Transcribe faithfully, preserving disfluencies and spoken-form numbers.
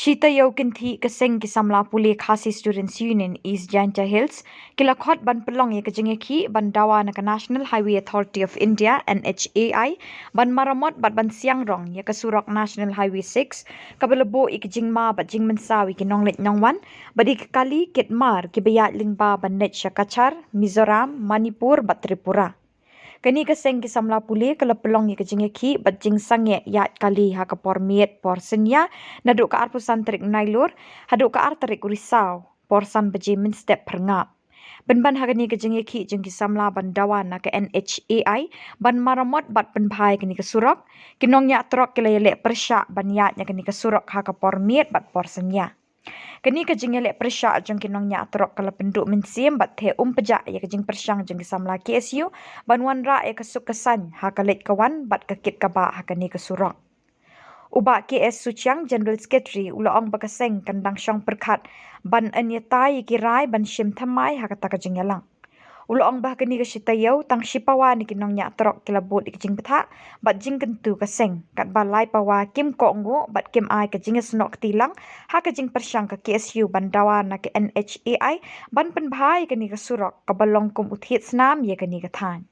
Ki taïew kynthih ka seng ki samla pule Khasi Students Union East Jaintia Hills ki la khot ban pynlong ïa ka jingïakhih ban dawa na ka National Highway Authority of India, N H A I, ban maramot bad ban siang rong ïa ka surok National Highway six, kaba la buh ïa ka jingma bad jingmynsaw ïa ki nongleit nongwan bad ïa ki kali kit mar kiba ïaid lyngba ban leit sha Cachar, Mizoram, Manipur bad Tripura. Kane ka seng ki samla pule ka la pynlong ïa ka jingïakhih bad jingsangeh ïaid kali ha ka por miet por synñia, naduh ka arphew san tarik Nailur haduh ka ar tarik u Risaw, por san baje mynstep phyrngap. Pynban ha kane ka jingïakhih jong ki samla ban dawa na ka N H A I ban maramot bad pynbha ïa kane ka surok, ki nongñiah trok ki la ïaleh pyrshah ban ïaid na kane ka surok ha ka por miet bad por synñia. Kane ka jingïaleh pyrshah jong ki nongñiah trok ka la pynduh mynsiem bad theh um pjah ïa ka jingpyrshang jong ki samla K S U ban wanrah ïa ka suk ka saiñ ha ka leit ka wan bad ka kit ka bah ha kane ka surok. U Bah K S Suchiang, General Secretary, u la ong ba ka seng kan dang shong pyrkhat ban yn ïatai ïa ki rai ban shim thymmai ha kata ka jingïalang. U la ong ba ha kane ka shi taïew tang shi pawa na ki nongñiah trok ki la bud ïa ka jingbthah bad jingkyntu ka seng, katba lai pawa kim kohnguh bad kim ai ka jingïasnoh kti lang ha ka jingpyrshang ka K S U ban dawa na ka N H A I ban pynbha ïa kane ka surok kaba long kum u thied snam ïa kane ka thaiñ.